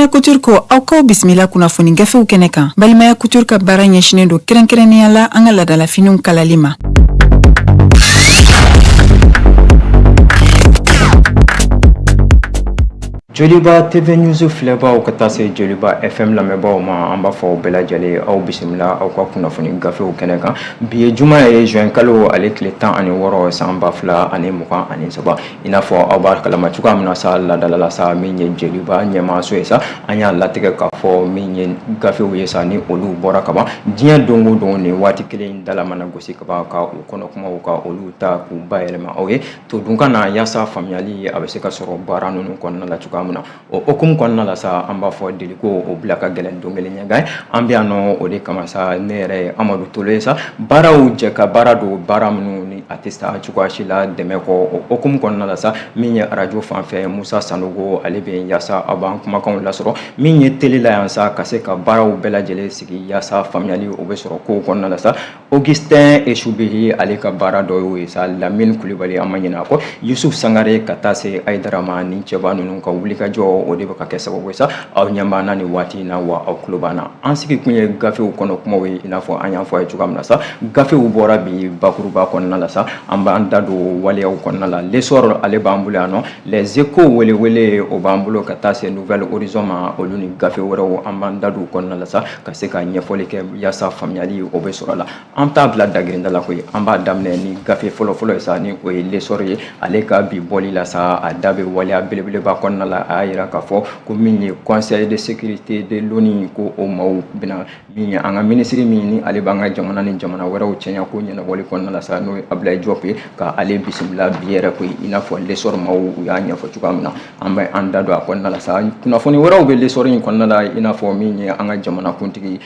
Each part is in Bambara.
Balimaya Couture ko aw k'aw bisimila kunnafoni gafew kɛnɛ kan. Balimaya Couture ka baara ɲɛsinnen don kɛrɛnkɛrɛnnenya la an ka laadalafiniw kalali ma. Joliba TV News filɛbaw ka taa se Joliba FM lamɛnbaaw ma, an b'a fɔ aw bɛɛ lajɛlen aw bisimila aw ka kunnafoni gafew kɛnɛ kan. Bi ye juma ye, juin kalo ale tile 16 san 2023. I n'a fɔ aw b'a kalama cogoya min na sa, laadala la sa, min ye Joliba ɲɛmaaso ye sa, an y'a latigɛ k'a fɔ min ye gafew ye sa, ni olu bɔra kaban diɲɛ don o don nin waati kelen dala mana gosi kaban, ka u kɔnɔ kumaw ka olu ta k'u bayɛlɛma aw ye todunkan na, yaasa faamuyali a bɛ se ka sɔrɔ baara ninnu kɔnɔna la cogoya min na. O hukumu kɔnɔna la sa, an b'a fɔ deliko o bila ka gɛlɛn don kelen ɲɛgan ye. An bɛ yan nɔ o de kama sa. Ne yɛrɛ ye Amadu Tolo ye sa. Baaraw jɛ ka baara don, baara minnu ni a tɛ sa cogoya si la dɛmɛ kɔ. O hukumu kɔnɔna la sa, min ye arajo fan fɛ, Musa Sanogo ale bɛ yen yaasa aw b'an kumakanw lasɔrɔ. Min ye télé la yan sa, ka se ka baaraw bɛɛ lajɛlen sigi yaasa faamuyali o bɛ sɔrɔ kow kɔnɔna la sa, Augustin Esubihi ale ka baara dɔ y'o ye sa. Lamine Kulibali, an ma ɲinɛ a kɔ, Yusuf Sangare ka taa se Ayidara ma, ni cɛba ninnu ka wulikajɔ o de bɛ ka kɛ sababu ye sa aw ɲɛ b'an na nin waati in na, wa aw tulo b'an na. An sigi kun ye gafew kɔnɔ kumaw ye. I n'a fɔ an y'a fɔ a ye cogoya min na sa, gafew bɔra bi bakuruba kɔnɔna la sa, an b'an da don waleyaw kɔnɔna la. L'Essor ale b'an bolo yan nɔ, Les Échos welewele o b'an bolo, ka taa se Nouvel Horizon ma, olu ni gafe wɛrɛw, an b'an da don kɔnɔna la sa ka se ka ɲɛfɔli kɛ yaasa faamuyali o bɛ sɔrɔ a la. An t'a bila dagirinda la koyi, an b'a daminɛ ni gafe fɔlɔfɔlɔ ye sa, ni o ye L'Essor ye. Ale ka bi bɔli la sa, a da bɛ waleya belebeleba kɔnɔna la. A y'a jira k'a fɔ ko min ye Conseil de sécurité de l'ONU, ko o maaw bɛna min ye an ka minisiri min ni ale b'an ka jamana ni jamana wɛrɛw cɛɲa ko ɲɛnabɔli kɔnɔna la sa, n'o ye Abdoulaye Diop ye, ka ale bisimila bi yɛrɛ koyi. I n'a fɔ L'Essor maaw u y'a ɲɛfɔ cogoya min na, an bɛ an da don a kɔnɔna la sa. Kunnafoni wɛrɛw bɛ L'Essor in kɔnɔna la, i n'a fɔ min ye an ka jamana kuntigi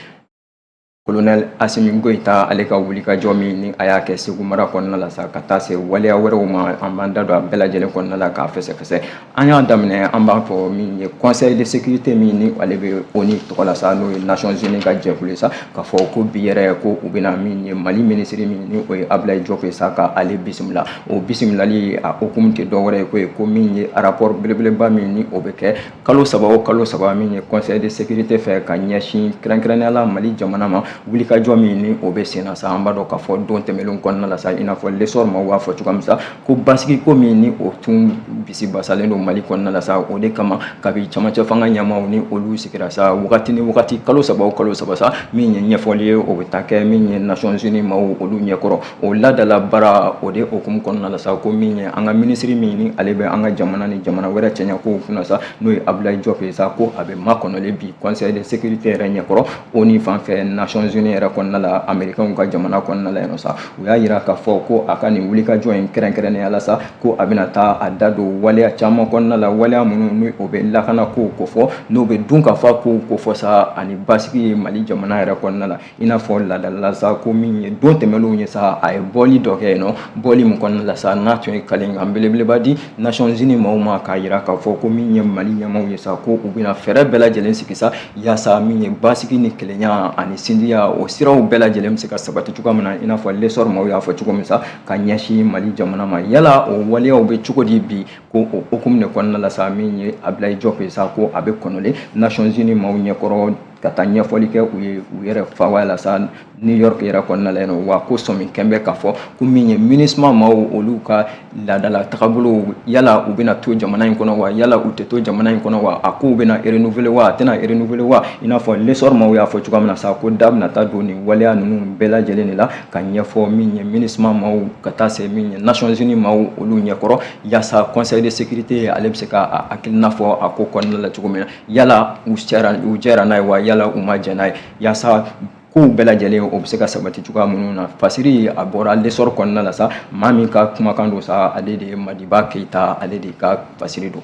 Colonel Assimi Goïta ale ka wulikajɔ min ni a y'a kɛ Segu mara kɔnɔna la sa, ka taa se waleya wɛrɛw ma. An b'an da don a bɛɛ lajɛlen kɔnɔna la k'a fɛsɛfɛsɛ. An y'a daminɛ, an b'a fɔ min ye Conseil de sécurité min ni ale bɛ ONU tɔgɔ la sa, n'o ye Nations Unies ka jɛkulu ye sa, k'a fɔ ko bi yɛrɛ ko u bɛna min ye Mali minisiri min ni o ye Abdoulaye Diop ye sa, ka ale bisimila. O bisimilali a hukumu tɛ dɔwɛrɛ ye ko ye ko min ye rapport belebeleba min ni o bɛ kɛ kalo 3 o kalo 3, min ye Conseil de sécurité fɛ ka ɲɛsin kɛrɛnkɛrɛnnenya la Mali jamana ma, wulikajɔ min ni o bɛ sen na sa. An b'a dɔn k'a fɔ don tɛmɛnlenw kɔnɔna la sa, i n'a fɔ L'Essor maaw b'a fɔ cogoya min sa, ko basigi ko min ni o tun bisi basalen don Mali kɔnɔna la sa, o de kama kabi camancɛ fanga ɲɛmaaw ni olu sigira sa, wagati ni wagati, kalo 3 o kalo 3 sa, min ye ɲɛfɔli ye, o bɛ taa kɛ min ye Nations Unies maaw olu ɲɛkɔrɔ. O laadala baara o de hukumu kɔnɔna la sa, ko min ye an ka minisiri min ni ale bɛ an ka jamana ni jamana wɛrɛ cɛɲa kow kunna sa, n'o ye Abdoulaye Diop ye sa, ko a bɛ makɔnɔlen bi Conseil de sécurité yɛrɛ ɲɛkɔrɔ ONU fan fɛ, Nations Unies yɛrɛ kɔnɔna la, Américains ka jamana kɔnɔna la yen sa. U y'a jira k'a fɔ ko a ka nin wulikajɔ in kɛrɛnkɛrɛnnenya la sa, ko a bɛna taa a da don waleya caman kɔnɔna la, waleya minnu ni o bɛ lakana kow kofɔ, n'o bɛ dunkafa kow kofɔ sa, ani basigi ye Mali jamana yɛrɛ kɔnɔna la. I n'a fɔ laadala sa, ko min ye don tɛmɛnlenw ye sa, a ye bɔli dɔ kɛ yen nɔ, bɔli min kɔnɔna la sa, n'a tun ye kalikan belebeleba di Nations Unies maaw ma, k'a jira k'a fɔ ko min ye Mali ɲɛmaaw ye sa, ko u bɛna fɛɛrɛ bɛɛ lajɛlen sigi sa yaasa min ye basigi ni kelenya ani sindiya, o siraw bɛɛ lajɛlen bɛ se ka sabati cogoya min na. I n'a fɔ L'Essor maaw y'a fɔ cogo min sa, ka ɲɛsin Mali jamana ma, yala o waleyaw bɛ cogo di bi? Ko o hukumu de kɔnɔna la sa, min ye Abdoulaye Diop ye sa, ko a bɛ kɔnɔlen Nations Unies maaw ɲɛkɔrɔ ka taa ɲɛfɔli kɛ u ye u yɛrɛ faaba la sa, New York yɛrɛ kɔnɔna la yen nɔ. Wa ko sɔmi kɛn bɛ k'a fɔ ko min ye MINUSMA maaw olu ka laadala tagabolo, yala u bɛna to jamana in kɔnɔ wa, yala u tɛ to jamana in kɔnɔ wa, a kow bɛna renouveler wa, a tɛna renouveler wa? I n'a fɔ L'Essor maaw y'a fɔ cogoya min na sa, ko da bɛna taa don nin waleya ninnu bɛɛ lajɛlen de la ka ɲɛfɔ min ye MINUSMA maaw ka taa se min ye Nations Unies maaw olu ɲɛkɔrɔ, yaasa Conseil de sécurité ale bɛ se ka hakilina fɔ a ko kɔnɔna la cogo min na, yala u jɛra n'a ye wa, yala u ma jɛn n'a ye, yaasa kow bɛɛ lajɛlen o bɛ se ka sabati cogoya minnu na. Fasiri a bɔra L'Essor kɔnɔna la sa, maa min ka kumakan don sa, ale de ye Madiba Keyita, ale de ka fasiri don.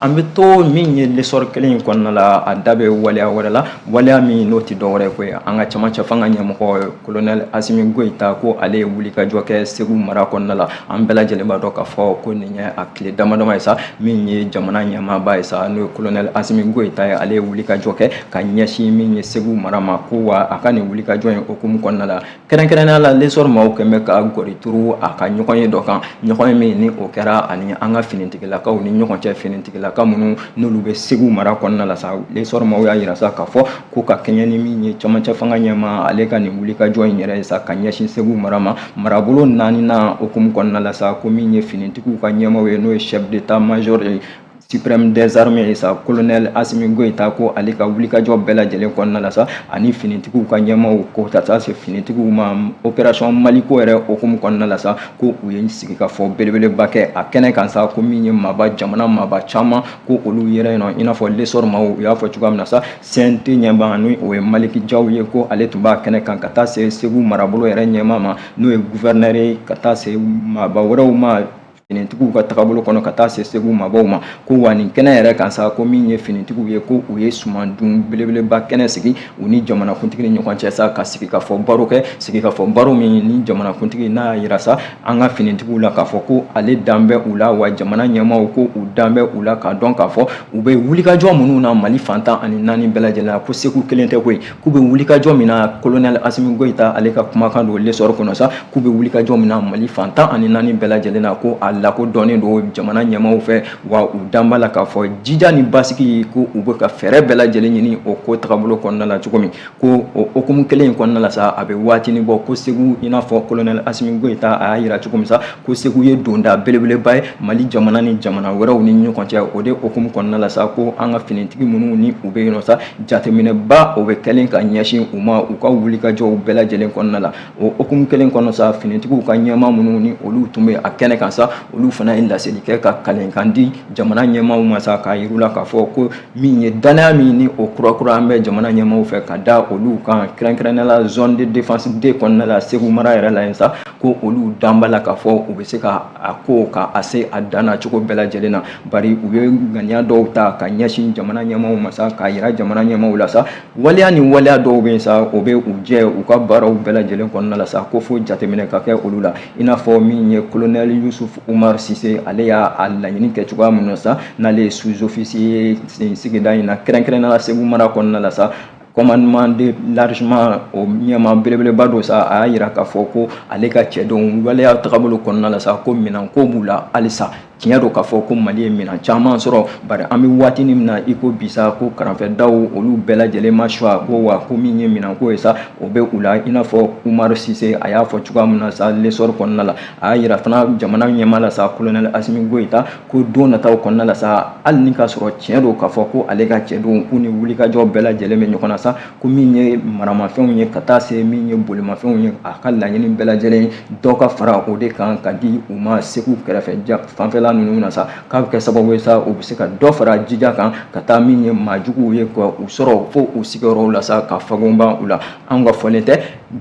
An bɛ to min ye L'Essor kelen in kɔnɔna la, a da bɛ waleya wɛrɛ la, waleya min n'o tɛ dɔwɛrɛ ye ko ye an ka camancɛ fanga ɲɛmɔgɔ Colonel Assimi Goïta, ko ale ye wulikajɔ kɛ Segu mara kɔnɔna la. An bɛɛ lajɛlen b'a dɔn k'a fɔ ko nin ye a tile dama dama ye sa, min ye jamana ɲɛmaaba ye sa, n'o ye Colonel Assimi Goïta ye, ale ye wulikajɔ kɛ ka ɲɛsin min ye Segu mara ma. Ko wa a ka nin wulikajɔ in hukumu kɔnɔna la, kɛrɛnkɛrɛnnenya la, L'Essor maaw kɛn bɛ ka gɔri turu a ka ɲɔgɔn ye dɔ kan, ɲɔgɔn ye min ni o kɛra ani an ka finitigilakaw ni ɲɔgɔn cɛ, finitigila finitigilaka minnu n'olu bɛ Segu mara kɔnɔna la sa. L'Essor maaw y'a jira sa k'a fɔ ko ka kɛɲɛ ni min ye camancɛ fanga ɲɛmaa, ale ka nin wulikajɔ in yɛrɛ ye sa ka ɲɛsin Segu mara ma, marabolo naaninan hukumu kɔnɔna la sa, ko min ye finitigiw ka ɲɛmaaw ye, n'o ye chef d'état-major ye suprême des armées ye sa, colonel Assimi Goïta, ko ale ka wulikajɔ bɛɛ lajɛlen kɔnɔna la sa, ani finitigiw ka ɲɛmaaw, ko ka taa se finitigiw ma, opération Maliko yɛrɛ hukumu kɔnɔna la sa, ko u ye sigikafɔ belebeleba kɛ a kɛnɛ kan sa, ko min ye maaba, jamana maaba caman, ko olu yɛrɛ yen nɔ, i n'a fɔ L'Essor maaw u y'a fɔ cogoya min na sa, CNT ɲɛmaa, ni o ye Malick Diaw ye, ko ale tun b'a kɛnɛ kan, ka taa se Segu marabolo yɛrɛ ɲɛmaa ma, n'o ye gouverneur ye, ka taa se maaba wɛrɛw ma finitigiw ka tagabolo kɔnɔ, ka taa se Segu maabaw ma. Ko wa nin kɛnɛ yɛrɛ kan sa, ko min ye finitigiw ye, ko u ye sumandun belebeleba kɛnɛ sigi u ni jamanakuntigi ni ɲɔgɔn cɛ sa, ka sigikafɔ baro kɛ, sigikafɔ baro min ni jamanakuntigi n'a y'a jira sa an ka finitigiw la k'a fɔ ko ale dan bɛ u la, wa jamana ɲɛmaaw ko u dan bɛ u la, k'a dɔn k'a fɔ u bɛ wulikajɔ minnu na Mali fan 14 bɛɛ lajɛlen na, ko Segu kelen tɛ koyi, k'u bɛ wulikajɔ min na, colonel Assimi Goïta ale ka kumakan don L'Essor kɔnɔ sa, k'u bɛ wulikajɔ min na Mali fan 14 bɛɛ lajɛlen na, ko a lakodɔnnen don jamana ɲɛmaaw fɛ, wa u dan b'a la k'a fɔ jija ni basigi, ko u bɛ ka fɛɛrɛ bɛɛ lajɛlen ɲini o ko tagabolo kɔnɔna la cogo min. Ko o hukumu kelen in kɔnɔna la sa, a bɛ waatinin bɔ ko Segu, i n'a fɔ colonel Assimi Goïta a y'a jira cogo min sa, ko Segu ye donda belebeleba ye Mali jamana ni jamana wɛrɛw ni ɲɔgɔn cɛ. O de hukumu kɔnɔna la sa, ko an ka finitigi minnu ni u bɛ yen nɔ sa, jateminɛba o bɛ kɛlen ka ɲɛsin u ma u ka wulikajɔw bɛɛ lajɛlen kɔnɔna la. O hukumu kelen kɔnɔ sa, finitigiw ka ɲɛmaa minnu ni olu tun bɛ a kɛnɛ kan sa, olu fana ye laseli kɛ ka kalenkan di jamana ɲɛmaaw ma sa, k'a yir'u la k'a fɔ ko min ye danaya min ni o kurakura an bɛ jamana ɲɛmaaw fɛ ka da olu kan, kɛrɛnkɛrɛnnenya la zone de défense D kɔnɔna la, Segu mara yɛrɛ la yen sa, ko olu dan b'a la k'a fɔ u bɛ se ka a ko ka a se a dan na cogo bɛɛ lajɛlen na, bari u ye ŋaniya dɔw ta ka ɲɛsin jamana ɲɛmaaw ma sa, k'a yira jamana ɲɛmaaw la sa, waleya ni waleya dɔw bɛ yen sa, o bɛ u jɛ u ka baaraw bɛɛ lajɛlen kɔnɔna la sa, ko fo jateminɛ ka kɛ olu la, i n'a fɔ min ye colonel Youssouf Oumar Cissé, ale y'a laɲini kɛ cogoya min na sa, n'ale ye sous-officier ye sigida in na, kɛrɛnkɛrɛnnenya la Segu mara kɔnɔna la sa, commandement d'élargissement o ɲɛmaa belebeleba don sa. A y'a yira k'a fɔ ko ale ka cɛdenw waleya tagabolo kɔnɔna la sa, ko minɛnko b'u la halisa. Tiɲɛ don k'a fɔ ko Mali ye minɛn caman sɔrɔ, bari an bɛ waati min na i ko bi sa, ko karanfɛdaw olu bɛɛ lajɛlen ma suwa, ko wa ko min ye minɛnko ye sa, o bɛ u la, i n'a fɔ Oumar Cissé a y'a fɔ cogoya min na sa L'Essor kɔnɔna la. A y'a yira fana jamana ɲɛmaa la sa, colonel Assimi Goïta, ko don nataw kɔnɔna la sa, hali ni k'a sɔrɔ tiɲɛ don k'a fɔ ko ale ka cɛdenw k'u ni wulikajɔ bɛɛ lajɛlen bɛ ɲɔgɔn na sa, ko min ye maramafɛnw ye ka taa se min ye bolimafɛnw ye, a ka laɲini bɛɛ lajɛlen dɔ ka fara o de kan ka di u ma Segu kɛrɛfɛ fanfɛla ninnu na sa, k'a bɛ kɛ sababu ye sa, u bɛ se ka dɔ fara jija kan ka taa min ye maajuguw ye, ka u sɔrɔ fo u sigiyɔrɔw la sa, ka fagonban u la. An ka fɔlen tɛ,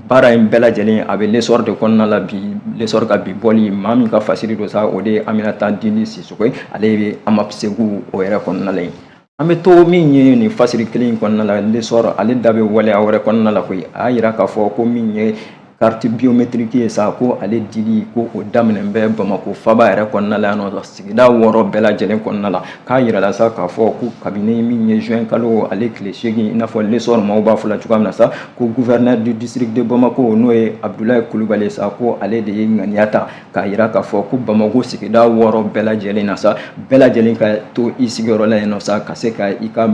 baara in bɛɛ lajɛlen a bɛ L'Essor de kɔnɔna la bi. L'Essor ka bi bɔli, maa min ka fasiri don sa, o de ye Aminata Dini Sisoko ye, ale bɛ AMAP Segu o yɛrɛ kɔnɔna la yen. An bɛ to min ye nin fasiri kelen in kɔnɔna la, L'Essor ale da bɛ waleya wɛrɛ kɔnɔna la koyi. A y'a yira k'a fɔ ko min ye carte biométrique ye sa, ko ale dili ko o daminɛ bɛ Bamakɔ faba yɛrɛ kɔnɔna la yan nɔ, sigida 6 bɛɛ lajɛlen kɔnɔna la. K'a yirala sa k'a fɔ ko kabini min ye juin kalo ale tile 8, i n'a fɔ L'Essor maaw b'a fɔ la cogoya min na sa, ko gouverneur du district de Bamako, n'o ye Abdoulaye Coulibaly sa, ko ale de ye ŋaniya ta k'a yira k'a fɔ ko Bamakɔ sigida 6 bɛɛ lajɛlen na sa, bɛɛ lajɛlen ka to i sigiyɔrɔ la yen nɔ sa, ka se ka i ka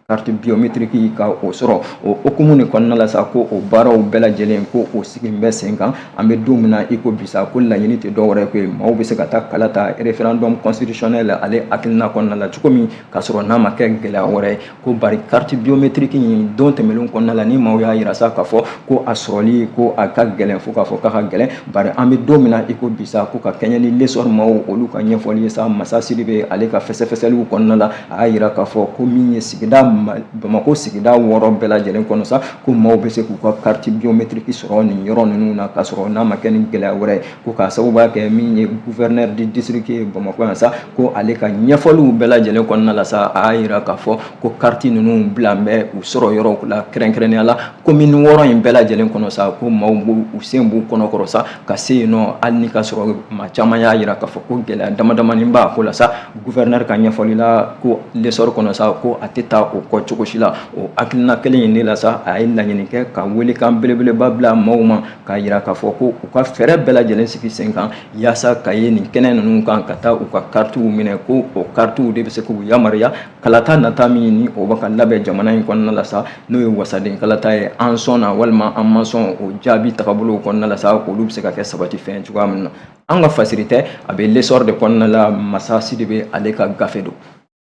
carte biométrique ka o sɔrɔ. O hukumu de kɔnɔna la sa, ko o baaraw bɛɛ lajɛlen ko o sigi bɛ sen kan an bɛ don min na i ko bi sa, ko laɲini tɛ dɔwɛrɛ ko ye, maaw bɛ se ka taa kala ta référendum constitutionnel ale hakilina kɔnɔna la cogo min, k'a sɔrɔ n'a ma kɛ gɛlɛya wɛrɛ ye. Ko bari carte biométrique in, don tɛmɛnlenw kɔnɔna la, ni maaw y'a yira sa k'a fɔ ko a sɔrɔli ko a ka gɛlɛn, fo k'a fɔ k'a ka gɛlɛn, bari an bɛ don min na i ko bi sa, ko ka kɛɲɛ ni L'Essor maaw olu ka ɲɛfɔli ye sa, Masa Sidibe ale ka fɛsɛfɛsɛliw kɔnɔna la, a y'a yira k'a fɔ ko min ye sigida Bamakɔ sigida 6 bɛɛ lajɛlen kɔnɔ sa, ko maaw bɛ se k'u ka carte biométrique sɔrɔ nin yɔrɔ ninnu na, k'a sɔrɔ n'a ma kɛ ni gɛlɛya wɛrɛ ye. Ko k'a sababuya kɛ min ye gouverneur du district ye Bamakɔ yan sa, ko ale ka ɲɛfɔliw bɛɛ lajɛlen kɔnɔna la sa, a y'a yira k'a fɔ ko carte ninnu bila bɛ u sɔrɔ yɔrɔw la, kɛrɛnkɛrɛnnenya la commune 6 in bɛɛ lajɛlen kɔnɔ sa, ko maaw b'u u sen b'u kɔnɔkɔrɔ sa ka se yen nɔ, hali ni k'a sɔrɔ maa caman y'a yira k'a fɔ ko gɛlɛya dama damani b'a ko la sa. Gouverneur ka ɲɛfɔli la, ko L'Essor kɔnɔ sa, ko a tɛ taa o kɔ cogo si la. O hakilina kelen in de la sa, a ye laɲini kɛ ka welekan belebeleba bila maaw ma k'a yira k'a fɔ ko u ka fɛɛrɛ bɛɛ lajɛlen sigi sen kan yaasa ka ye nin kɛnɛ ninnu kan ka taa u ka karitiw minɛ, ko o karitiw de bɛ se k'u yamaruya kalata nata min ni o bɛ ka labɛn jamana in kɔnɔna la sa, n'o ye wasaden kalata ye, an sɔnna walima an ma sɔn o jaabi tagabolow kɔnɔna la sa, olu bɛ se ka kɛ sabati fɛn cogoya min na. An ka fasiri tɛ, a bɛ L'Essor de kɔnɔna la, Masa Sidibe ale ka gafe don.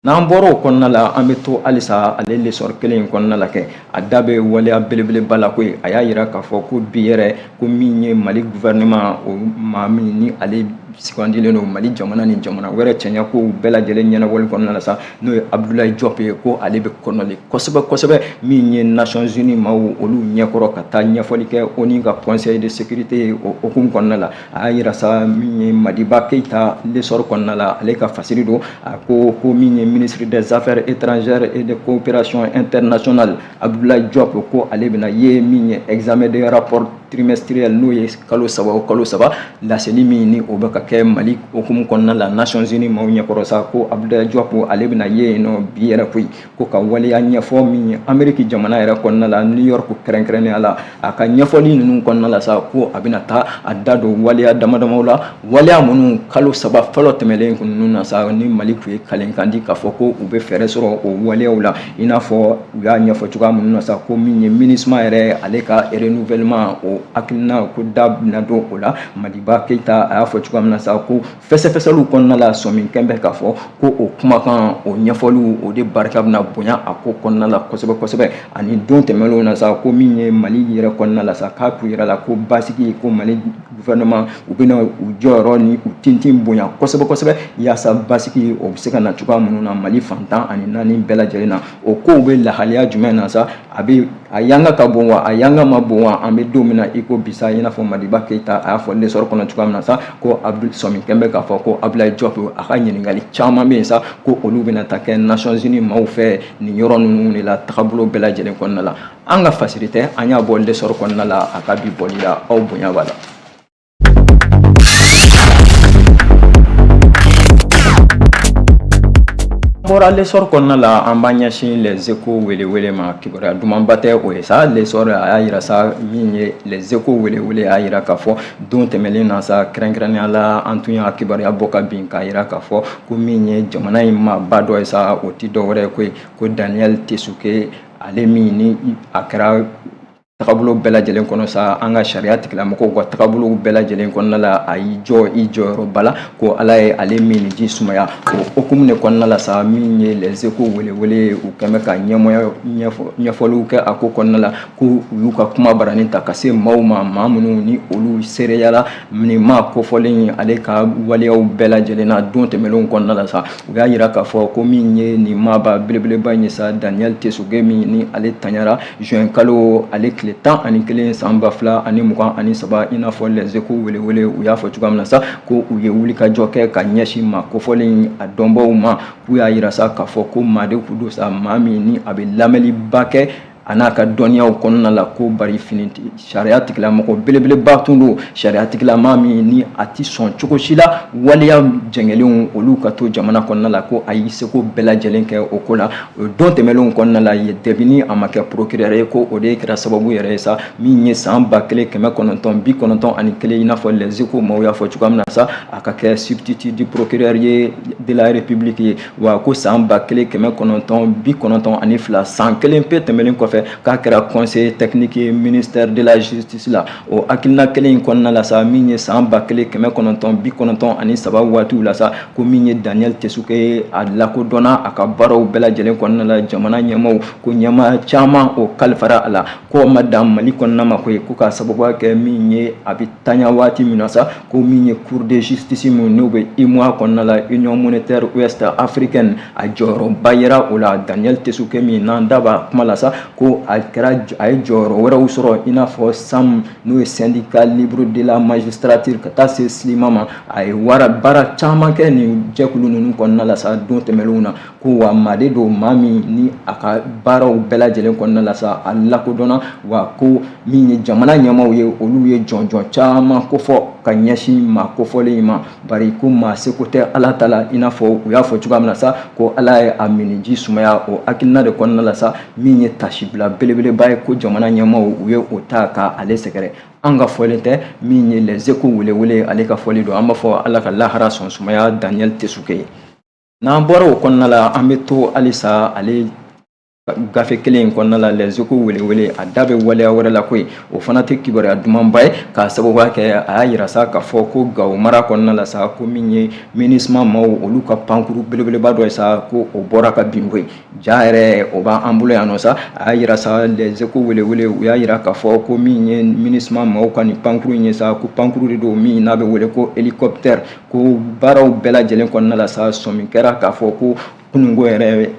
N'an bɔra o kɔnɔna la, an bɛ to halisa ale L'Essor kelen in kɔnɔna la kɛ, a da bɛ waleya belebeleba la koyi. A y'a yira k'a fɔ ko bi yɛrɛ, ko min ye Mali gouvernement, o maa min ni ale sugandilen don Mali jamana ni jamana wɛrɛ cɛɲɛ kow bɛɛ lajɛlen ɲɛnabɔli kɔnɔna la sa, n'o ye Abdoulaye Diop ye, ko ale bɛ kɔnɔli kosɛbɛ kosɛbɛ min ye Nations Unies maaw olu ɲɛkɔrɔ ka taa ɲɛfɔli kɛ ONU ka Conseil de sécurité o hukumu kɔnɔna la. A y'a yira sa, min ye Madiba Keyita, L'Essor kɔnɔna la, ale ka fasiri don, a ko min ye ministre des Affaires étrangères et de coopération internationale Abdoulaye Diop, ko ale bɛna ye min ye examen de rapport trimestriel, n'o ye kalo 3 o kalo 3 laseli min ni o bɛ ka kɛ Mali hukumu kɔnɔna la Nations Unies maaw ɲɛkɔrɔ sa, ko Abdoulaye Diop ale bɛna ye yen nɔ bi yɛrɛ koyi, ko ka waleya ɲɛfɔ min ye Amérique jamana yɛrɛ kɔnɔna la, New York kɛrɛnkɛrɛnnenya la. A ka ɲɛfɔli ninnu kɔnɔna la sa, ko a bɛna taa a da don waleya damadamaw la, waleya minnu kalo 3 fɔlɔ tɛmɛlen ninnu na sa, ni Mali tun ye kalenkan di k'a fɔ ko u bɛ fɛɛrɛ sɔrɔ o waleyaw la, i n'a fɔ u y'a ɲɛfɔ cogoya minnu na sa, ko min ye MINUSMA yɛrɛ ale ka renouvellement, o hakilina ko da bɛna don o la. Madiba Keyita a y'a fɔ cogoya min na sa, ko fɛsɛfɛsɛliw kɔnɔna la, sɔmi kɛn bɛ k'a fɔ ko o kumakan o ɲɛfɔliw o de barika bɛna bonya a ko kɔnɔna la kosɛbɛ kosɛbɛ. Ani don tɛmɛnlenw na sa, ko min ye Mali yɛrɛ kɔnɔna la sa, k'a kun yɛrɛ la ko basigi, ko Mali gouvernement u bɛna u jɔyɔrɔ ni u tintin bonya kosɛbɛ kosɛbɛ yaasa basigi o bɛ se ka na cogoya minnu na Mali fan 14 bɛɛ lajɛlen na. O kow bɛ lahalaya jumɛn na sa? A bɛ a yanga ka bon wa, a yanga ma bon wa? An bɛ don min na i ko bi sa, i n'a fɔ Madiba Keyita a y'a fɔ L'Essor kɔnɔ cogoya min na sa, ko Abdul sɔmi kɛn bɛ k'a fɔ ko Abdoulaye Diop a ka ɲininkali caman bɛ yen sa, ko olu bɛna ta kɛ Nations Unies maaw fɛ nin yɔrɔ ninnu de la tagabolo bɛɛ lajɛlen kɔnɔna la. An ka fasiri tɛ, an y'a bɔ L'Essor kɔnɔna la a ka bi bɔli la. Aw bonya b'a la. Bɔra L'Essor kɔnɔna la, an b'an ɲɛsin Les Échos welewele ma. Kibaruya dumanba tɛ o ye sa. L'Essor a y'a yira sa, min ye Les Échos welewele a y'a yira k'a fɔ don tɛmɛnen na sa, kɛrɛnkɛrɛnnenya la an tun y'a kibaruya bɔ ka bin k'a yira k'a fɔ ko min ye jamana in maaba dɔ ye sa, o ti dɔwɛrɛ ye koyi, ko Daniel Tessougué, ale min ni a kɛra tagabolo bɛɛ lajɛlen kɔnɔ sa, an ka sariya tigilamɔgɔw ka tagabolo bɛɛ lajɛlen kɔnɔna la, a y'i jɔ i jɔyɔrɔba la, ko Ala ye ale min ji sumaya. O hukumu de kɔnɔna la sa, min ye Les Échos welewele, u kɛn bɛ ka ɲɛmɔgɔya ɲɛfɔliw kɛ a ko kɔnɔna la, ko u y'u ka kuma baranin ta ka se maaw ma, maa minnu ni olu seereyala nin maa kofɔlen ale ka waleyaw bɛɛ lajɛlen na don tɛmɛnlenw kɔnɔna la sa. U y'a yira k'a fɔ ko min ye nin maaba belebeleba in ye sa, Daniel Tessougué min ni ale tanyara juin kalo ale tile 11 san 2023, i n'a fɔ Les Échos welewele u y'a fɔ cogoya min na sa, ko u ye wulikajɔ kɛ ka ɲɛsin maa kofɔlen a dɔnbaw ma, k'u y'a yira sa k'a fɔ ko maa de kun don sa, maa min ni a bɛ lamɛnliba kɛ a n'a ka dɔnniyaw kɔnɔna la, ko bari fini sariya tigilamɔgɔ belebeleba tun don, sariya tigilama min ni a ti sɔn cogo si la waleya jɛngɛlenw olu ka to jamana kɔnɔna la, ko a y'i seko bɛɛ lajɛlen kɛ o ko la. O don tɛmɛnlenw kɔnɔna la ye, depuis a ma kɛ procureur ye, ko o de kɛra sababu yɛrɛ ye sa, min ye san 1991, i n'a fɔ Les Échos maaw y'a fɔ cogoya min na sa, a ka kɛ substitut du procureur ye de la République ye. Wa ko san 1992, san kelen pe tɛmɛnen kɔfɛ, k'a kɛra conseiller technique ye ministère de la Justice la. O hakilina kelen in kɔnɔna la sa, min ye san 1993 waatiw la sa, ko min ye Daniel Tessougué a lakodɔnna a ka baaraw bɛɛ lajɛlen kɔnɔna la, jamana ɲɛmaaw ko ɲɛmaa caman o kalifara a la, ko ma dan Mali kɔnɔna ma koyi, ko k'a sababuya kɛ min ye a bɛ tanya waati min na sa, ko min ye Cour de justice min n'o bɛ UEMOA kɔnɔna la, Union monétaire ouest africaine, a jɔyɔrɔba yera o la. Daniel Tessougué min n'an da b'a kuma la sa, ko Ko a kɛra a ye jɔyɔrɔ wɛrɛw sɔrɔ i n'a fɔ SAM, n'o ye Syndicat libre de la magistrature, ka taa se SYLIMA ma. A ye baara caman kɛ nin jɛkulu ninnu kɔnɔna la sa don tɛmɛnlenw na. Ko wa maa de don, maa min ni a ka baaraw bɛɛ lajɛlen kɔnɔna la sa, a lakodɔnna. Wa ko min ye jamana ɲɛmaaw ye, olu ye jɔnjɔn caman kofɔ ka ɲɛsin maa kofɔlen in ma, bari ko maa seko tɛ Ala ta la. I n'a fɔ u y'a fɔ cogoya min na sa, ko Ala ye a miniji sumaya. O hakilina de kɔnɔna la sa, min ye tasibila belebeleba ye, ko jamana ɲɛmaaw u ye o ta ka ale sɛgɛrɛ. An ka fɔlen tɛ, min ye Les Échos welewele ale ka fɔli don. An b'a fɔ Ala ka lahara sɔn sumaya Daniel Tessougué ye. N'an bɔra o kɔnɔna la, an bɛ to halisa ale gafe kelen in kɔnɔna la, Les Échos welewele. A da bɛ waleya wɛrɛ la koyi, o fana tɛ kibaruya dumanba ye, k'a sababuya kɛ a y'a yira sa k'a fɔ ko Gawo mara kɔnɔna la sa, ko min ye MINUSMA maaw, olu ka pankuru belebeleba dɔ ye sa, ko o bɔra ka bin koyi. Ja yɛrɛ o b'an bolo yan nɔ sa. A y'a yira sa, Les Échos welewele, u y'a yira k'a fɔ ko min ye MINUSMA maaw ka nin pankuru in ye sa, ko pankuru de don min n'a bɛ wele ko hélicoptère. Ko baaraw bɛɛ lajɛlen kɔnɔna la sa, sɔmi kɛra k'a fɔ ko kununko yɛrɛ,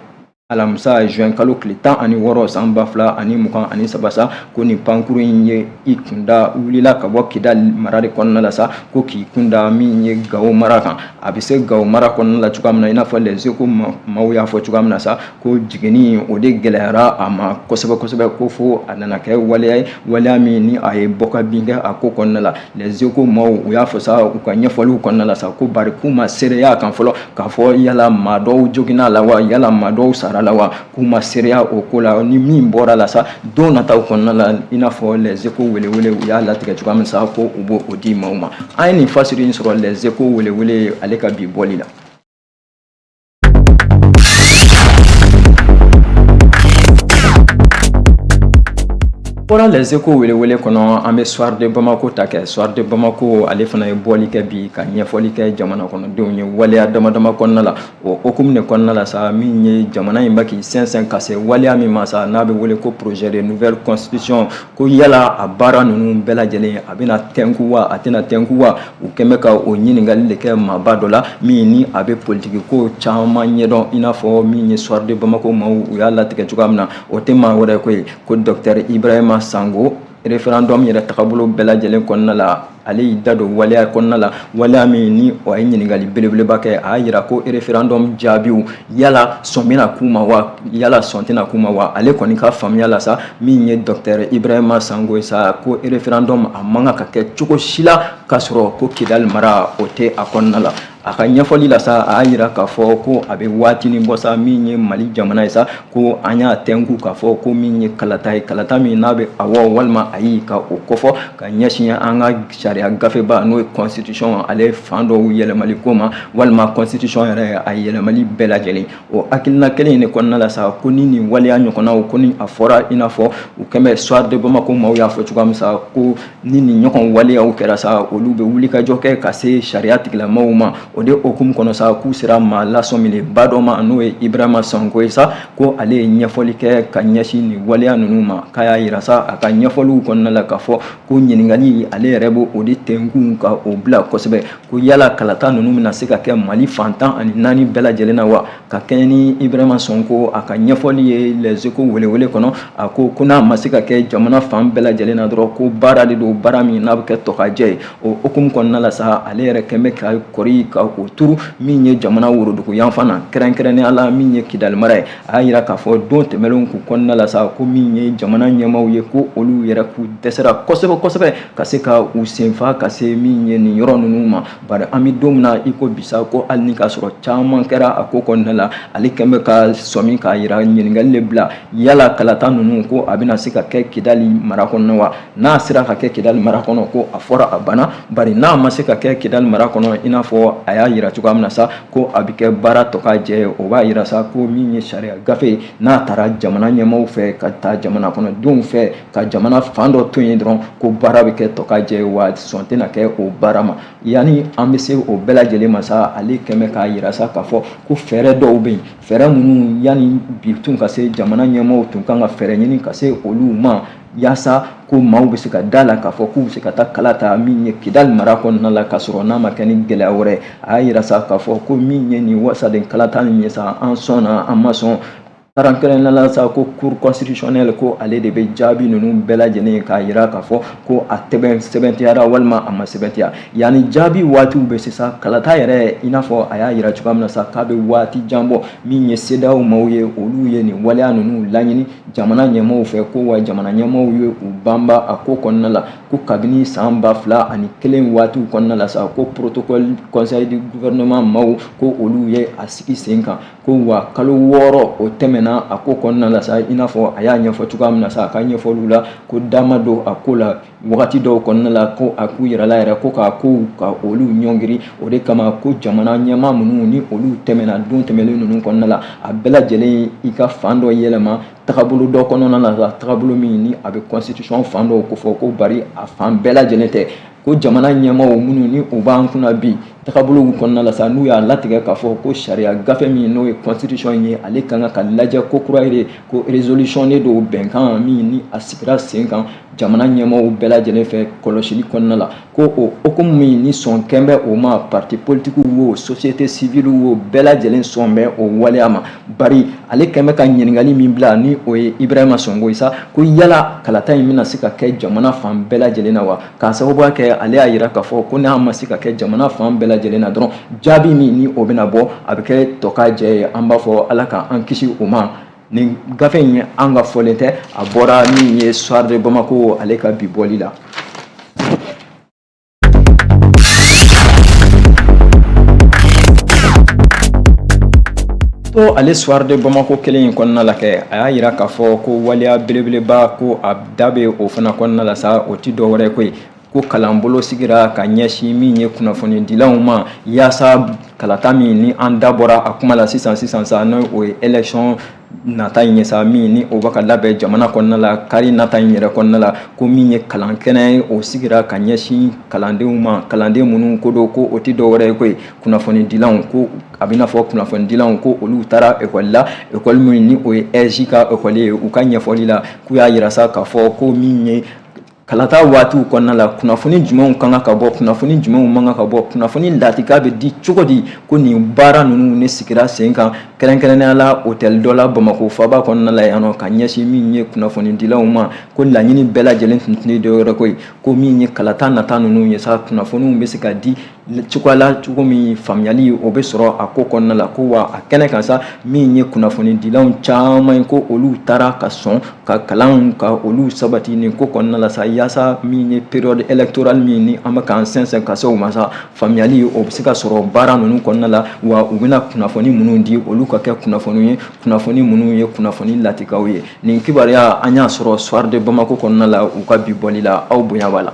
alamisa juin kalo tile 16 san 2023 sa, ko nin pankuru in ye i kunda wulila ka bɔ Kidali mara de kɔnɔna la sa, ko k'i kunda min ye Gawo mara kan. A bɛ se Gawo mara kɔnɔna la cogoya min na, i n'a fɔ Les Échos maaw y'a fɔ cogoya min na sa, ko jiginni o de gɛlɛyara a ma kosɛbɛ kosɛbɛ, ko fo a nana kɛ waleya ye, waleya min ni a ye bɔ ka bin kɛ a ko kɔnɔna la. Les Échos maaw u y'a fɔ sa u ka ɲɛfɔliw kɔnɔna la sa, ko bari k'u ma seereya kan fɔlɔ k'a fɔ yala maa dɔw joginna la wa, yala maa dɔw sara la wa. K'u ma seereya o ko la. Ni min bɔra la sa don nataw kɔnɔna la, i n'a fɔ Les Échos welewele u y'a latigɛ cogoya min sa, ko u b'o di maaw ma. An ye nin fasiri in sɔrɔ Les Échos welewele ale ka bi bɔli la. Bɔra Les Échos welewele kɔnɔ, an bɛ Soir de Bamako ta kɛ. Soir de Bamako ale fana ye bɔli kɛ bi ka ɲɛfɔli kɛ jamana kɔnɔdenw ye waleya dama dama kɔnɔna la. O hukumu de kɔnɔna la sa, min ye jamana in bɛ k'i sɛnsɛn ka se waleya min ma sa, n'a bɛ wele ko projet de nouvelle constitution, ko yala a baara ninnu bɛɛ lajɛlen a bɛna tɛnku wa, a tɛna tɛnku wa? U kɛn bɛ ka o ɲininkali de kɛ maaba dɔ la min ni a bɛ politiki ko caman ɲɛdɔn, i n'a fɔ min ye Soir de Bamako maaw u y'a latigɛ cogoya min na. O tɛ maa wɛrɛ ko ye ko docteur Ibrahima Sango. Référendum yɛrɛ tagabolo bɛɛ lajɛlen kɔnɔna la, ale y'i da don waleya kɔnɔna la, waleya min ni o ye ɲininkali belebeleba kɛ. A y'a yira ko référendum jaabiw, yala sɔn bɛna k'u ma wa, yala sɔn tɛna k'u ma wa? Ale kɔni ka faamuya la sa, min ye docteur Ibrahima Sango ye sa, ko référendum a man kan ka kɛ cogo si la k'a sɔrɔ ko Kidali mara o tɛ a kɔnɔna la. A ka ɲɛfɔli la sa, a y'a yira k'a fɔ ko a bɛ waatinin bɔ sa, min ye Mali jamana ye sa, ko an y'a tɛnku k'a fɔ ko min ye kalata ye, kalata min n'a bɛ awɔ walima ayi ka o kofɔ ka ɲɛsin an ka sariya gafeba, n'o ye constitution, ale fan dɔw yɛlɛmali ko ma, walima constitution yɛrɛ a yɛlɛmali bɛɛ lajɛlen. O hakilina kelen in de kɔnɔna la sa, ko ni nin waleya ɲɔgɔnnaw ko ni a fɔra, i n'a fɔ u kɛn bɛ Soir de Bamako maaw y'a fɔ cogoya min sa, ko ni nin ɲɔgɔn waleyaw kɛra sa, olu bɛ wulikajɔ kɛ ka se sariya tigilamaw ma. O de hukumu kɔnɔ sa, k'u sera maa lasɔmilenba dɔ ma, n'o ye Ibrahima Sango ye sa, ko ale ye ɲɛfɔli kɛ ka ɲɛsin nin waleya ninnu ma. K'a y'a yira sa a ka ɲɛfɔliw kɔnɔna la k'a fɔ ko ɲininkali ale yɛrɛ b'o o de tɛnkun ka o bila kosɛbɛ, ko yala kalata ninnu bɛna se ka kɛ Mali fan 14 bɛɛ lajɛlen na wa? Ka kɛɲɛ ni Ibrahima Sonko a ka ɲɛfɔli ye Les Échos welewele kɔnɔ, a ko ko n'a ma se ka kɛ jamana fan bɛɛ lajɛlen na dɔrɔn, ko baara de don, baara min n'a bɛ kɛ tɔkajɛ ye. O hukumu kɔnɔna la sa, ale yɛrɛ kɛn bɛ ka kɔri ka o turu min ye jamana worodugu yanfan na, kɛrɛnkɛrɛnnenya la min ye Kidali mara ye. A y'a yira k'a fɔ don tɛmɛnlenw k'u kɔnɔna la sa, ko min ye jamana ɲɛmaaw ye, ko olu yɛrɛ k'u dɛsɛra kosɛbɛ kosɛbɛ ka se ka u senfa ka se min ye nin yɔrɔ ninnu ma. Bari an bɛ don min na i ko bi sa, ko hali ni k'a sɔrɔ caman kɛra a ko kɔnɔna la, ale kɛn bɛ ka sɔmi k'a yira ɲininkali de bila, yala kalata ninnu ko a bɛna se ka kɛ Kidali mara kɔnɔ wa? N'a sera ka kɛ Kidali mara kɔnɔ, ko a fɔra a banna. Bari n'a ma se ka kɛ Kidali mara kɔnɔ, i n'a fɔ a y'a yira cogoya min na sa, ko a bɛ kɛ baara tɔ ka jɛ. O b'a yira sa ko min ye sariya gafe n'a taara jamana ɲɛmaaw fɛ ka taa jamana kɔnɔdenw fɛ ka jamana fan dɔ to yen dɔrɔn, ko baara bɛ kɛ tɔ ka jɛ, wa sɔn tɛna kɛ o baara ma. Yanni an bɛ se o bɛɛ lajɛlen ma sa, ale kɛn bɛ k'a yira sa k'a fɔ ko fɛɛrɛ dɔw bɛ yen, fɛɛrɛ minnu yanni bi tun ka se, jamana ɲɛmaaw tun kan ka fɛɛrɛ ɲini ka se olu ma, yaasa ko maaw bɛ se ka da la k'a fɔ k'u bɛ se ka taa kala ta min ye Kidali mara kɔnɔna la, k'a sɔrɔ n'a ma kɛ ni gɛlɛya wɛrɛ. A y'a yira sa k'a fɔ ko min ye nin wasaden kalata nin ye sa, an sɔnna an ma sɔn. Kɛrɛnkɛrɛnnenya la sa, ko cour constitutionnelle, ko ale de bɛ jaabi ninnu bɛɛ lajɛlen k'a jira k'a fɔ ko a sɛbɛntiyara walima a ma sɛbɛntiya. Yanni jaabi waatiw bɛ se sa, kalata yɛrɛ, i n'a fɔ a y'a jira cogoya min na sa, k'a bɛ waati jan bɔ. Min ye CEDEAO maaw ye, olu ye nin waleya ninnu laɲini jamana ɲɛmaaw fɛ, ko wa jamana ɲɛmaaw ye u banba a ko kɔnɔna la, ko kabini san 2001 waatiw kɔnɔna la sa, ko protocole conseil du gouvernement maaw, ko olu ye a sigi sen kan, ko wa kalo 6 o tɛmɛna a ko kɔnɔna la sa. I n'a fɔ a y'a ɲɛfɔ cogoya min na sa a ka ɲɛfɔliw la, ko da ma don a ko la wagati dɔw kɔnɔna la, ko a k'u yɛrɛ la yɛrɛ, ko k'a kow ka olu ɲɔngiri. O de kama ko jamana ɲɛmaa minnu ni olu tɛmɛna don tɛmɛnen ninnu kɔnɔna la, a bɛɛ lajɛlen i ka fan dɔ yɛlɛma tagabolo dɔ kɔnɔna la, tagabolo min ni a bɛ constitution fan dɔw kofɔ, ko bari a fan bɛɛ lajɛlen tɛ. Ko jamana ɲɛmaaw minnu ni u b'an kunna bi, tagabolow kɔnɔna la sa, n'u y'a latigɛ k'a fɔ ko sariya gafe min n'o ye constitution ye, ale ka kan ka lajɛ ko kura ye, ko résolution de don, bɛnkan min ni a sigira sen kan jamana ɲɛmaaw bɛɛ lajɛlen fɛ kɔlɔsili kɔnɔna la, ko o hukumu min ni sɔn kɛn bɛ o ma, parti politique wo, société civile wo, bɛɛ lajɛlen sɔn bɛ o waleya ma. Bari ale kɛn bɛ ka ɲininkali min bila, ni o ye Ibrahima Sonko ye sa, ko yala kalata in bɛna se ka kɛ jamana fan bɛɛ lajɛlen na wa? K'a sababuya kɛ ale y'a jira k'a fɔ ko n'a ma se ka kɛ jamana fan bɛɛ lajɛlen na dɔrɔn, jaabi min ni o bɛna bɔ, a bɛ kɛ tɔ ka jɛ ye. An b'a fɔ Ala ka an kisi o ma. Nin gafe in, an ka fɔlen tɛ, a bɔra min ye Soir de Bamako ale ka bi bɔli la. To ale Soir de Bamako kelen in kɔnɔna la kɛ, a y'a jira k'a fɔ ko waleya belebeleba, ko a da bɛ o fana kɔnɔna la sa. O ti dɔwɛrɛ koyi, ko kalanbolo sigira ka ɲɛsin min ye kunnafonidilaw ma, yaasa kalata min ni an da bɔra a kuma la sisan sisan sa, n'o o ye élection nata in ye sa, min ni o bɛ ka labɛn jamana kɔnɔna la kari nata in yɛrɛ kɔnɔna la, ko min ye kalan kɛnɛ ye, o sigira ka ɲɛsin kalandenw ma, kalanden minnu ko don, ko o tɛ dɔwɛrɛ ye koyi, kunnafonidilaw. Ko a bɛ n'a fɔ kunnafonidilaw, ko olu taara ekɔli la, ekɔli min ni o ye EJ ka ekɔli ye. U ka ɲɛfɔli la, k'u y'a yira sa k'a fɔ ko min ye kalata waatiw kɔnɔna la, kunnafoni jumɛnw kan ka bɔ, kunnafoni jumɛnw man kan ka bɔ, kunnafoni latika bɛ di cogo di, ko nin baara ninnu ne sigira sen kan kɛrɛnkɛrɛnnenya la hôtel dɔ la Bamakɔ faaba kɔnɔna la yan nɔ, ka ɲɛsin min ye kunnafonidilaw ma. Ko laɲini bɛɛ lajɛlen tun tɛ dɔwɛrɛ ko ye, ko min ye kalata nata ninnu ye sa, kunnafoniw bɛ se ka di cogoya la cogo min, faamuyali o bɛ sɔrɔ a ko kɔnɔna la. Ko wa a kɛnɛ kan sa, min ye kunnafonidilaw caman ye, ko olu taara ka sɔn ka kalan ka olu sabati nin ko kɔnɔna la sa, yaasa min ye période électorale min ni an bɛ k'an sɛnsɛn ka se o ma sa, faamuyali o bɛ se ka sɔrɔ baara ninnu kɔnɔna la, wa u bɛna kunnafoni minnu di, olu ka kɛ kunnafoni ye, kunnafoni minnu ye kunnafoni latikaw ye. Nin kibaruya, an y'a sɔrɔ Soir de Bamako kɔnɔna la, u ka bi bɔli la. Aw bonya b'a la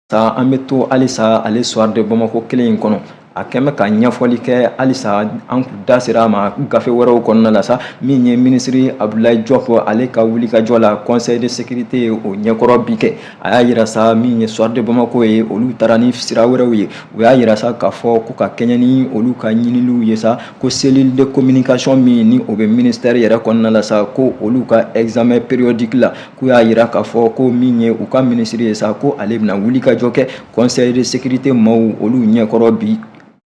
sa. An bɛ to halisa ale Soir de Bamako kelen in kɔnɔ. A kɛn bɛ ka ɲɛfɔli kɛ halisa, an kun da sera a ma gafe wɛrɛw kɔnɔna la sa, min ye minisiri Abdoulaye Diop ale ka wulikajɔ la conseil de sécurité o ɲɛkɔrɔ bi kɛ. A y'a yira sa, min ye Soir de Bamako ye, olu taara ni sira wɛrɛw ye. U y'a yira sa k'a fɔ ko ka kɛɲɛ ni olu ka ɲininiw ye sa, ko cellule de communication min ni o bɛ ministère yɛrɛ kɔnɔna la sa, ko olu ka examen périodique la, k'u y'a yira k'a fɔ ko min ye u ka minisiri ye sa, ko ale bɛna wulikajɔ kɛ conseil de sécurité maaw olu ɲɛkɔrɔ bi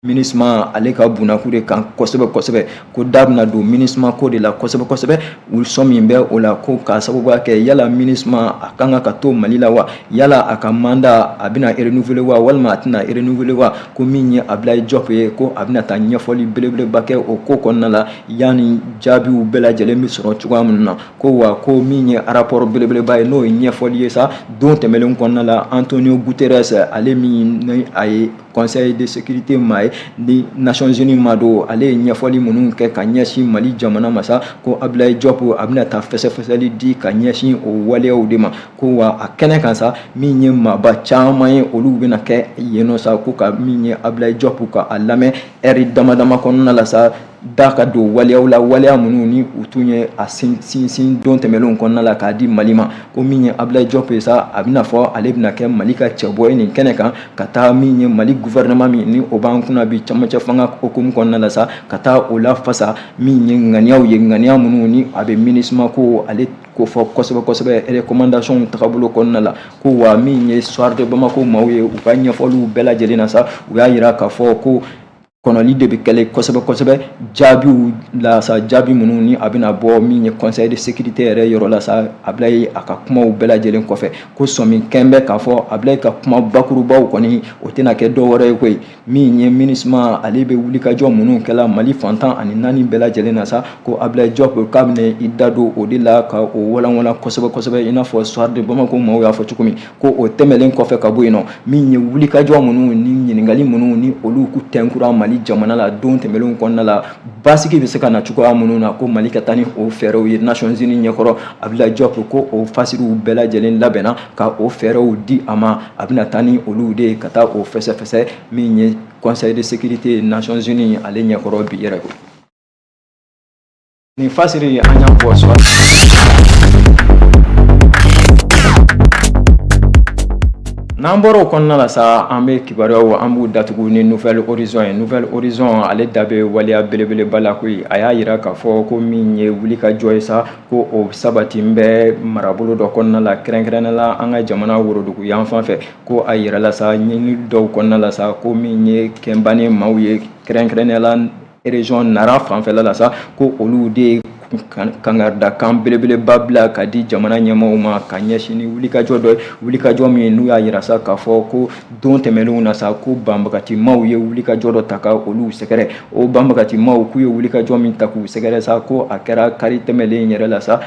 MINUSMA ale ka bunakun de kan kosɛbɛ kosɛbɛ, ko da bɛna don MINUSMA ko de la kosɛbɛ kosɛbɛ. U sɔn min bɛ o la, ko k'a sababuya kɛ yala MINUSMA a kan ka to Mali la wa, yala a ka mandat a bɛna renouveler wa, walima a tɛna renouveler wa. Ko min ye Abdoulaye Diop ye, ko a bɛna taa ɲɛfɔli belebeleba kɛ o ko kɔnɔna la, yanni jaabiw bɛɛ lajɛlen bɛ sɔrɔ cogoya min na. Ko wa ko min ye rapport belebeleba ye, n'o ye ɲɛfɔli ye sa, don tɛmɛnen kɔnɔna la, Antonio Guterres ale min ni a ye conseil de sécurité maa ye ni Nations Unies ma don, ale ye ɲɛfɔli minnu kɛ ka ɲɛsin Mali jamana ma sa, ko Abdoulaye Diop a bɛna taa fɛsɛfɛsɛli di ka ɲɛsin o waleyaw de ma. Ko wa a kɛnɛ kan sa, min ye maaba caman ye, olu bɛna kɛ yen nɔ sa, ko ka min ye Abdoulaye Diop ka a lamɛn ɛri dama dama kɔnɔna la sa, da ka don waleyaw la, waleya minnu ni u tun ye a sinsin don tɛmɛnlenw kɔnɔna la k'a di Mali ma. Ko min ye Abdoulaye Diop ye sa, a bɛna fɔ ale bɛna kɛ Mali ka cɛbɔ ye nin kɛnɛ kan, ka taa min ye Mali gouvernement min ni o b'an kunna bi camancɛ fanga hukumu kɔnɔna la sa, ka taa o lafasa min ye ŋaniyaw ye, ŋaniya minnu ni a bɛ MINUSMA ko ale ko fɔ kosɛbɛ kosɛbɛ recommandation tagabolo kɔnɔna la. Ko wa min ye Soir de Bamako maaw ye, u ka ɲɛfɔliw bɛɛ lajɛlen na sa, u y'a yira k'a fɔ ko Kɔnɔli de bɛ kɛlɛ kosɛbɛ kosɛbɛ jaabiw la sa, jaabi minnu ni a bɛna bɔ min ye Conseil de sécurité yɛrɛ yɔrɔ la sa. Ablaye a ka kumaw bɛɛ lajɛlen kɔfɛ, ko sɔmi kɛn bɛ k'a fɔ Ablaye ka kuma bakurubaw kɔni, o tɛna kɛ dɔw wɛrɛ ye koyi. Min ye MINUSMA, ale bɛ wulikajɔ minnu kɛla Mali fan 14 bɛɛ lajɛlen na sa, ko Ablaye Diop k'a bɛna i da don o de la ka o walanwalan kosɛbɛ kosɛbɛ, i n'a fɔ Soir de Bamako maaw y'a fɔ cogo min. Ko o tɛmɛlen kɔfɛ ka bɔ yen nɔ, min ye wulikajɔ minnu ni ɲininkali minnu ni olu ku tɛnkura Mali jamana la don tɛmɛnlenw kɔnɔna la, basigi bɛ se ka na cogoya minnu na, ko Mali ka taa ni o fɛɛrɛw ye Nations Unies ɲɛkɔrɔ, Abdoulaye Diop ko o fasiriw bɛɛ lajɛlen labɛnna ka o fɛɛrɛw di a ma. A bɛna taa ni olu de ye ka taa o fɛsɛfɛsɛ min ye Conseil de sécurité Nations Unies ale ɲɛkɔrɔ bi yɛrɛ. Nin fasiri, an y'a bɔ Soir. N'an bɔra o kɔnɔna la sa, an bɛ kibaruyaw, an b'u datugu ni Nouvel Horizon ye. Nouvel Horizon, ale da bɛ waleya belebeleba la koyi. A y'a jira k'a fɔ ko min ye wulikajɔ ye sa, ko o sabati bɛ marabolo dɔ kɔnɔna la, kɛrɛnkɛrɛnnenya la an ka jamana worodugu yan fan fɛ. Ko a yirala sa ɲinini dɔw kɔnɔna la sa, ko min ye Kɛnbani maaw ye, kɛrɛnkɛrɛnnenya la région Nara fanfɛla la sa, ko olu de ye kangaridakan belebeleba bila ka di jamana ɲɛmaaw ma ka ɲɛsin ni wulikajɔ dɔ ye, wulikajɔ min n'u y'a jira sa k'a fɔ ko don tɛmɛnlenw na sa, ko banbagatimaw ye wulikajɔ dɔ ta ka olu sɛgɛrɛ. O banbagatimaw k'u ye wulikajɔ min ta k'u sɛgɛrɛ sa, ko a kɛra kari tɛmɛlen yɛrɛ la sa,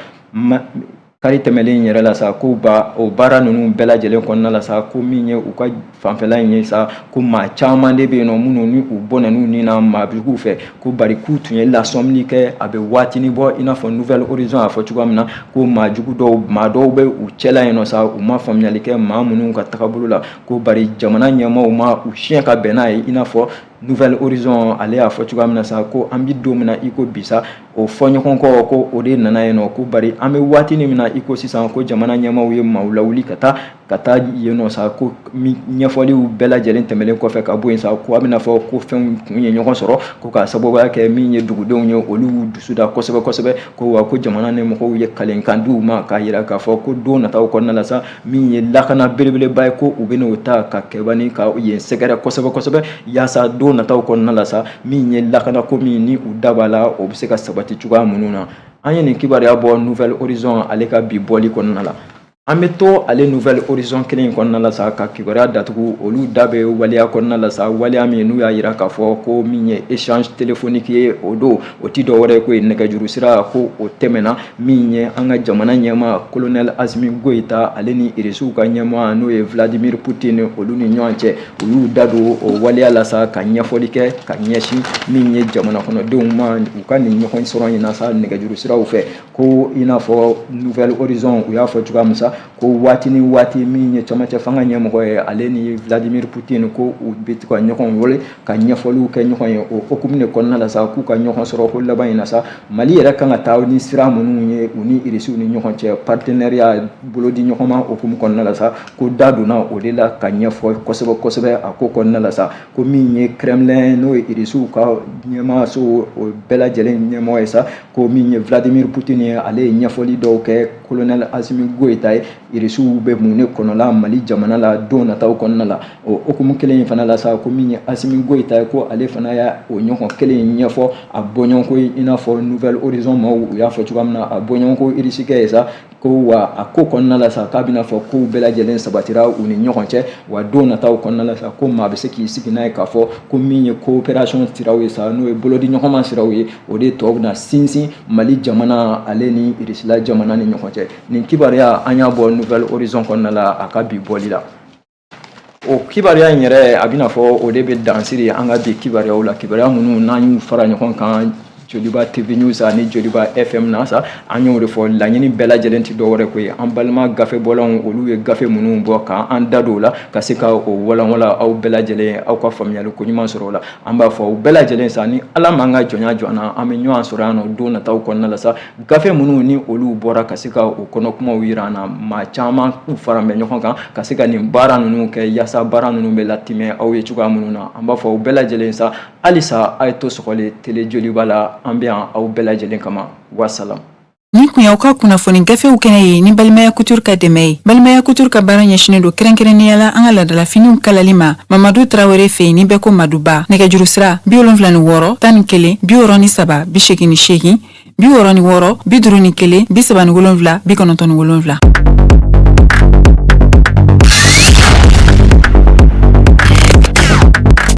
kari tɛmɛlen yɛrɛ la sa, ko ba o baara ninnu bɛɛ lajɛlen kɔnɔna la sa, ko min ye u ka fanfɛla in ye sa, ko maa caman de bɛ yen nɔ minnu ni u bɔnɛn'u ni na maajuguw fɛ. Ko bari k'u tun ye lasɔmini kɛ a bɛ waatinin bɔ, i n'a fɔ Nouvel Horizon y'a fɔ cogoya min na, ko maajugu dɔw, maa dɔw bɛ u cɛla yen nɔ sa, u ma faamuyali kɛ maa minnu ka tagabolo la, ko bari jamana ɲɛmaaw ma u siɲɛ ka bɛn n'a ye, i n'a fɔ Nouvel Horizon ale y'a fɔ cogoya min na sa, ko an bɛ don min na i ko bi sa, o fɔ ɲɔgɔn kɔ, ko o de nana yen nɔ. Ko bari an bɛ waati min na i ko sisan, ko jamana ɲɛmaaw ye maaw lawuli ka taa yen nɔ sa, ko ɲɛfɔliw bɛɛ lajɛlen tɛmɛnen kɔfɛ ka bɔ yen sa, ko a bɛna fɔ ko fɛnw kun ye ɲɔgɔn sɔrɔ, ko k'a sababuya kɛ min ye dugudenw ye, olu y'u dusu da kosɛbɛ kosɛbɛ. Ko wa ko jamana ɲɛmɔgɔw ye kalenkan di u ma k'a jira k'a fɔ ko don nataw kɔnɔna la sa, min ye lakana belebeleba ye, ko u bɛna o ta ka kɛbani ka yen sɛgɛrɛ kosɛbɛ kosɛbɛ, yaasa don nataw kɔnɔna la sa, min ye lakana ko min ni u da b'a la, o bɛ se ka sabati cogoya minnu na. An ye nin kibaruya bɔ Nouvel Horizon ale ka bi bɔli kɔnɔna la. An bɛ to ale Nouvel Horizon kelen in kɔnɔna la sa ka kibaruya datugu. Olu da bɛ waleya kɔnɔna la sa, waleya min n'u y'a jira k'a fɔ ko min ye échange téléphonique ye, o don o ti dɔwɛrɛ ye ko ye nɛgɛjuru sira, ko o tɛmɛna min ye an ka jamana ɲɛmaa Colonel Assimi Goïta ale ni Irisiw ka ɲɛmaa n'o ye Vladimir Poutine, olu ni ɲɔgɔn cɛ. U y'u da don o waleya la sa ka ɲɛfɔli kɛ ka ɲɛsin min ye jamana kɔnɔdenw ma u ka nin ɲɔgɔn sɔrɔ in na sa nɛgɛjuru siraw fɛ. Ko i n'a fɔ Nouvel Horizon u y'a fɔ cogoya min sa, ko waati ni waati min ye camancɛ fanga ɲɛmɔgɔ ye, ale ni Vladimir Poutine, ko u bɛ to ka ɲɔgɔn wele ka ɲɛfɔliw kɛ ɲɔgɔn ye. O hukumu de kɔnɔna la sa, k'u ka ɲɔgɔn sɔrɔ ko laban in na sa, Mali yɛrɛ kan ka taa ni sira minnu ye u ni Irisiw ni ɲɔgɔn cɛ, partenariat bolodi ɲɔgɔn ma hukumu kɔnɔna la sa, ko da donna o de la ka ɲɛfɔ kosɛbɛ kosɛbɛ a ko kɔnɔna la sa. Ko min ye Kremlin, n'o ye Irisiw ka ɲɛmaaso o bɛɛ lajɛlen ɲɛmɔgɔ ye sa, ko min ye Vladimir Poutine ye, ale ye ɲɛfɔli dɔw kɛ Colonel Assimi Goïta ye, Irisiw bɛ mun de kɔnɔla Mali jamana la don nataw kɔnɔna la. O hukumu kelen in fana la sa, ko min ye Assimi Goïta ye, ko ale fana y'a o ɲɔgɔn kelen in ɲɛfɔ a bɔɲɔgɔnko ye, i n'a fɔ Nouvel Horizon maaw u y'a fɔ cogoya min na, a bɔɲɔgɔnko irisikɛ ye sa. Ko wa a ko kɔnɔna la sa, k'a bɛna fɔ kow bɛɛ lajɛlen sabatira u ni ɲɔgɔn cɛ, wa don nataw kɔnɔna la sa, ko maa bɛ se k'i sigi n'a ye k'a fɔ ko min ye coopération siraw ye sa, n'o ye bolodi ɲɔgɔnma siraw ye, o de tɔ bɛna sinsin Mali jamana ale ni Irisila jamana ni ɲɔgɔn cɛ. Nin kibaruya, an y'a bɔ Nouvel Horizon kɔnɔna la a ka bi bɔli la. O kibaruya in yɛrɛ, a bɛna fɔ o de bɛ dansiri an ka bi kibaruyaw la, kibaruya minnu n'an y'u fara ɲɔgɔn kan Joliba TV News ani Joliba FM na sa. An y'o de fɔ, laɲini bɛɛ lajɛlen tɛ dɔwɛrɛ ko ye, an balima gafebɔlanw, olu ye gafe minnu bɔ k'an da don o la ka se ka o walanwalan aw bɛɛ lajɛlen, aw ka faamuyali ko ɲuman sɔrɔ o la. An b'a fɔ aw bɛɛ lajɛlen sa, ni Ala m'an ka jɔnya jɔ an na, an bɛ ɲɔgɔn sɔrɔ yan nɔ don nataw kɔnɔna la sa, gafe minnu ni olu bɔra ka se ka o kɔnɔ kumaw yira an na. Maa caman k'u fara bɛ ɲɔgɔn kan ka se ka nin baara ninnu kɛ, yaasa baara ninnu bɛ latimɛ aw ye cogoya minnu na. An b'a fɔ aw bɛɛ lajɛlen sa, halisa a ye to sɔgɔli Télé Joliba la. An bɛ yan aw bɛɛ lajɛlen kama. Wasalam. Nin kun y'aw ka kunnafoni gafew kɛnɛ ye ni Balimaya Couture ka dɛmɛ ye. Balimaya Couture ka baara ɲɛsinnen don kɛrɛnkɛrɛnnenya la an ka laadalafiniw kalali ma Mamadu Tarawele fɛ yen ni bɛɛ ko Maduba. Nɛgɛjuru sira 76 11 63 88, 66 51 37 97.